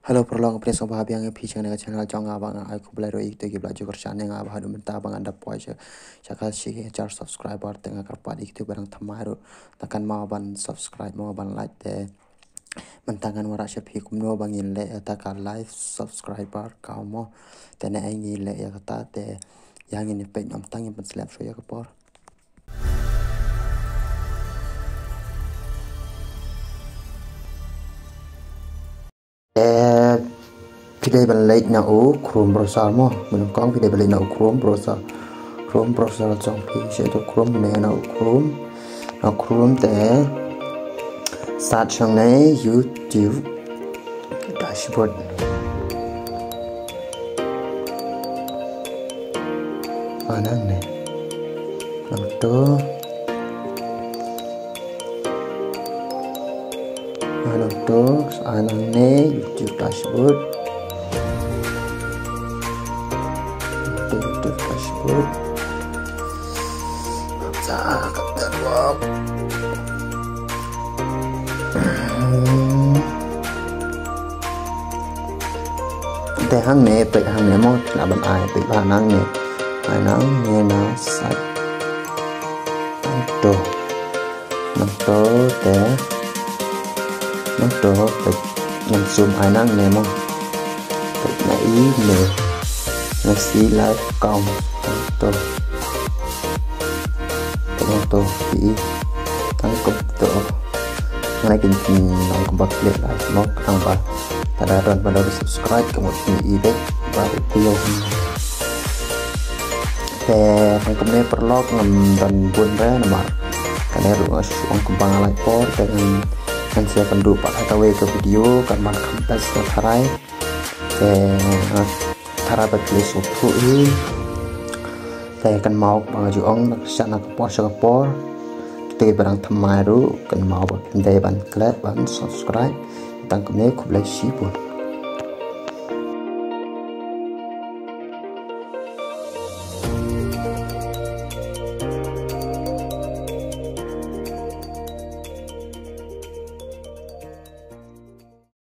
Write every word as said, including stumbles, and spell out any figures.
Hello paralok, phi sngewbha biang ïa phi sha kane ka channel jong nga. Ba nga ai khublei ruh ïa kito kiba la ju kyrshan ïa nga ba haduh mynta ba ngan da poi sha, sha ka shi hajar subscriber. Te nga kyrpad ïa kito ba dang thymmai ruh, te kynmaw ban subscribe mo, ban like. Te mynta ngan wanrah sha phi kumno ba ngin leh ïa kata ka live subscriber count mo. Te nangno ngin leh ïa kata, te ïa ngin ïa peit, ym tang, ngin pynslem shuh ïa ka por. Eh, phi dei ban leit na u Chrome browser mo. Mynnyngkong phi dei ban leit na u Chrome browser. Chrome browser jong phi, sha uto Chrome, mynne na u Chrome. Na u Chrome te search hangne YouTube dashboard. Ai nangne. Nangto. Ai nangto, ai nangne YouTube dashboard. Nangto YouTube dashboard. Sa ka terwak. Hmm. Te hangne, peit hangne mo, lah ban ai, peit ba hangne. Ai nangne na site. Nangto. Nangto te. Nangto, peit, ngan zoom ai nangne mo. Peit na i ne. Na si live count. Nangto. Peit nangto, i. Tang kumto. Ngan ai kin kin nang kumba click live mo, tang ba. Lada don ba la subscribe ka mut phin i beit ba u phi ïoh. Te tang kumne paralok, ngam don bun re namar kane ruh nga shu ong kumba nga lait por, te ngan, ngan sa ïakynduh pat ha kawei ka video, kan ban kham best na tharai. Te, ah, tharai ba phi sngewthuh hi. Te kynmaw ba nga ju ong, na ka shah na ka por sha ka por. Te ba dang thymmai ruh, kynmaw ba phin dei ban klet, ban subscribe. Tang kumne, khublei shibun.